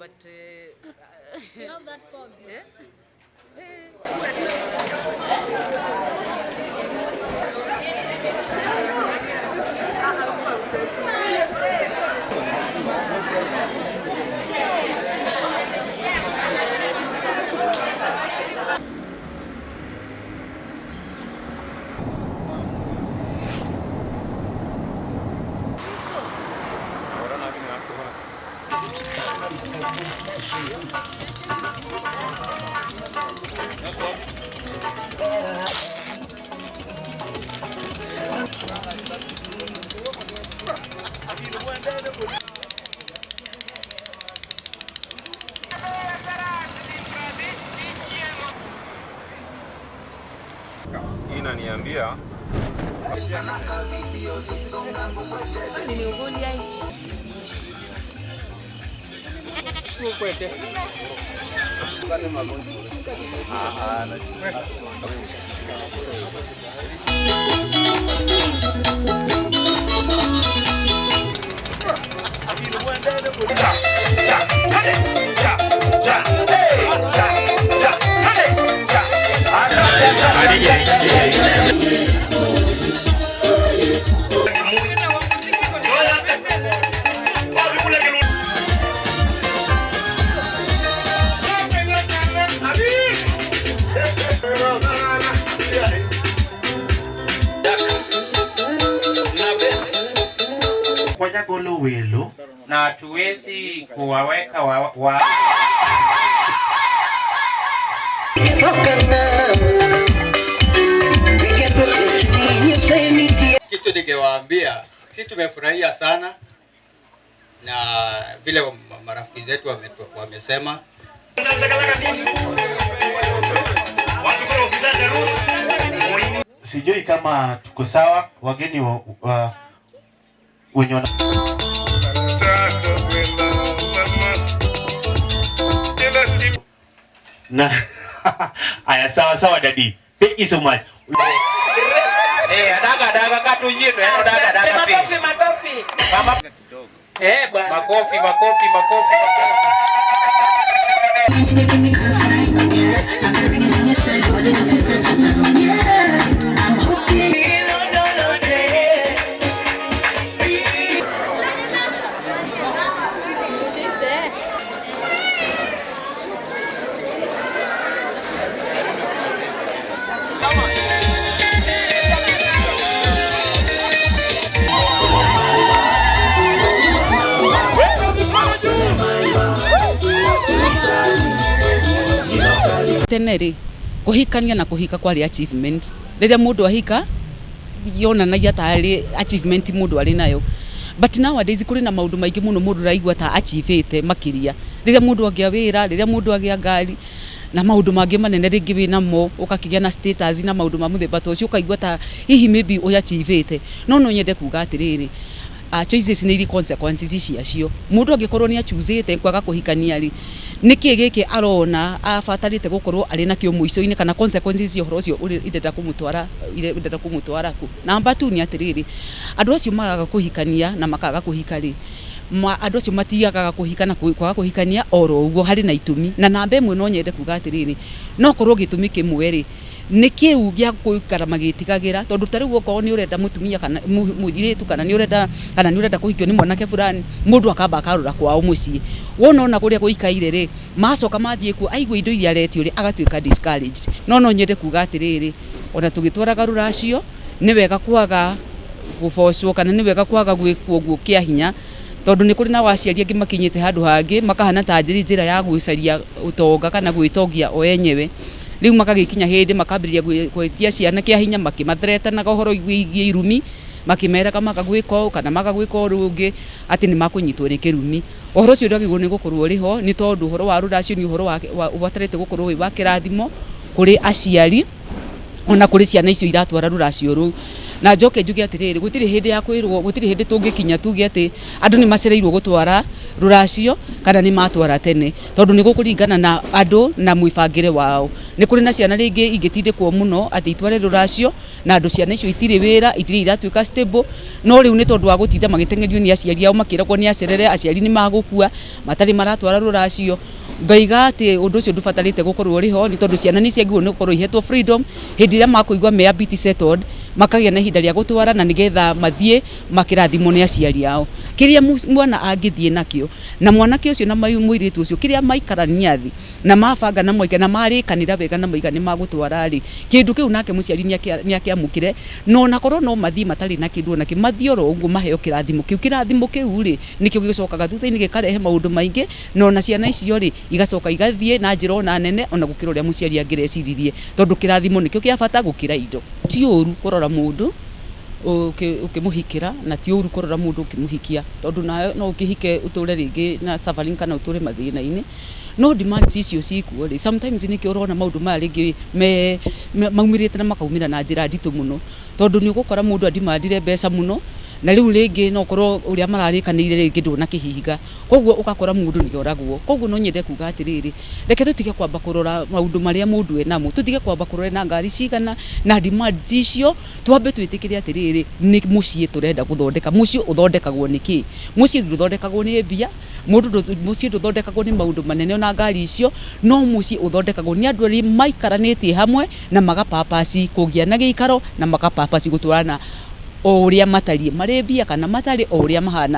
But You have that phobia. Eh? Inaniambia Kwanyagolo welo na hatuwezi kuwaweka wa Kitu ningewaambia, sisi tumefurahia sana na vile marafiki zetu wamesema. Sijui kama tuko sawa, wageni wenye wana na aya, sawa sawa dadi, thank you so much. Adaga adaga katunyitwe adaga adaga Makofi, makofi. Mama. Bwana. Makofi, makofi, makofi, makofi. Tene rĩ, kũhikania na kũhika kwarĩ achievement. Rĩrĩa mũndũ ahika, yonanagia ta arĩ achievement mũndũ arĩ nayo. But nowadays kũrĩ na maũndũ maingĩ mũno mũndũ ũraigua ta achievĩte makĩria. Rĩrĩa mũndũ agĩa wĩra, rĩrĩa mũndũ agĩa ngari, na maũndũ mangĩ manene rĩngĩ wĩnamo, ũgakĩgĩa na status na maũndũ ma mũthemba ta ũcio, ũkaigua ta hihi maybe ũachievĩte. No no nyende kuga atĩrĩrĩ, choices nĩ irĩ consequences ciacio. Mũndũ angĩkorwo nĩ achoosĩte kwaga kũhikania rĩ, nĩkĩ gĩkĩ arona abatarĩte gũkorwo arĩ nakĩo mũico-inĩ, kana consequences cia ũhoro ũcio ũrĩa irenda kũmũtwara, irenda kũmũtwara kũ. Number 2 nĩ atĩrĩrĩ, andũ acio magaga kũhikania na makaga kũhika rĩ, andũ acio matiagaga kũhika na kwaga kũhikania oro ũguo, harĩ na itũmi. Na namba ĩmwe no nyende kuga atĩrĩrĩ, no korwo gĩtũmi kĩmwe rĩ, nĩ kĩu gĩa gũikara magĩtigagĩra, tondũ ta rĩu okorwo nĩ ũrenda mũtumia kana mũirĩtu, kana nĩ ũrenda, kana nĩ ũrenda kũhikio nĩ mwanake fulani, mũndũ akamba akarora kwao mũciĩ. Wona ona kũrĩa gũikaire rĩ, macoka mathiĩ kuo, aigua indo iria aretio rĩ, agatuĩka discouraged. No no nyende kuga atĩrĩrĩ, ona tũgĩtwaraga rũracio, nĩ wega kwaga gũbocwo, kana nĩ wega kwaga gwĩkwo ũguo kĩa hinya, tondũ nĩ kũrĩ na aciari angĩ makinyĩte handũ hangĩ, makahana ta njĩra ya gwĩcaria ũtonga kana gwĩtongia o enyewe. Rĩu makagĩkinya hĩndĩ makambĩrĩria gwĩtia ciana kĩa hinya, makĩmathretanaga ũhoro wĩgiĩ irumi, makĩmeraga magagwĩka ũũ kana magagwĩka ũrũ ũngĩ, atĩ nĩ makũnyitwo nĩ kĩrumi. Ũhoro ũcio ndwagĩrĩirwo nĩ gũkorwo ũrĩ ho, nĩ tondũ ũhoro wa rũracio nĩ ũhoro ũbatarĩte gũkorwo wĩ wa kĩrathimo kũrĩ aciari ona kũrĩ ciana icio iratwara rũracio rũu. Na njoke njuge atĩrĩrĩ, gũtirĩ hĩndĩ ya kwĩrwo, gũtirĩ hĩndĩ tũngĩkinya tuge atĩ andũ nĩ macereirwo gũtwara rũracio kana nĩ matwara tene, tondũ nĩ gũkũringana na andũ na mwĩbangĩre wao. Nĩ kũrĩ na ciana rĩngĩ ingĩtindĩkwo mũno atĩ itware rũracio, Na andũ ciana icio itirĩ wĩra, itirĩ iratuĩka stable, no rĩu nĩ tondũ wa gũtinda magĩteng'erio nĩ aciari ao, makĩragwo nĩ acerere, aciari nĩ magũkua, matarĩ maratwara rũracio. Ngaiga atĩ ũndũ ũcio ndũbatarĩte gũkorwo ũrĩ ho, nĩ tondũ ciana nĩ ciagĩrĩirwo nĩ gũkorwo ihetwo freedom hĩndĩ ĩrĩa makũigua me a bit settled, makagĩa na ihinda rĩa gũtwara na nĩgetha mathiĩ makĩrathimwo nĩ aciari ao. Kĩrĩa mwana angĩthiĩ nakĩo na mwanake ũcio na mũirĩtu ũcio, kĩrĩa maikarania thĩ na mabanga na moiga na marĩkanĩra wega na moiga nĩ magũtwara rĩ, kĩndũ kĩu nake mũciari nĩ akĩamũkĩre, na onakorwo no mathiĩ matarĩ na kĩndũ onakĩ, mathiĩ oro ũguo maheo kĩrathimo kĩu. Kĩrathimo kĩu rĩ, nĩkĩo gĩcokaga thutha-inĩ gĩkarehe maũndũ maingĩ, na ona ciana icio rĩ, igacoka igathiĩ na njĩra ona nene ona gũkĩra ũrĩa mũciari angĩreciririe, tondũ kĩrathimo nĩkĩo kĩa bata gũkĩra indo. Ti ũru kũrora mũndũ ũkĩmũhikĩra, na ti ũru kũrora mũndũ ũkĩmũhikia, tondũ nawe no ũkĩhike ũtũre rĩngĩ na suffering kana ũtũre mathĩna-inĩ. No demands icio cikuo rĩ, sometimes nĩkĩo ũrona maũndũ maya rĩngĩ me maumĩrĩte na makaumĩra na njĩra nditũ mũno, tondũ nĩ ũgũkora mũndũ adimandire mbeca mũno, na rĩu rĩngĩ no ũkorwo ũrĩa mararĩkanĩire rĩngĩ ndũnakĩhinga, koguo ũgakora mũndũ nĩ oragwo. Koguo no nyende kuga atĩrĩrĩ, reke tũtige kwamba kũrora maũndũ marĩa mũndũ enamo, tũtige kwamba kũrora na ngari cigana na demands icio, twambe twĩtĩkĩre atĩrĩrĩ, nĩ mũciĩ tũrenda gũthondeka. Mũciĩ ũthondekagwo nĩ kĩ? Mũciĩ ndũthondekagwo nĩ mbia, mũndũ mũciĩ ndũthondekagwo nĩ maũndũ manene ona ngari icio, no mũciĩ ũthondekagwo nĩ andũ arĩa maikaranĩtie hamwe na magapapasi kũgĩa na gĩikaro na magapapasi gũtwarana o ũrĩa matariĩ, marĩ mbia kana matarĩ, o ũrĩa mahana.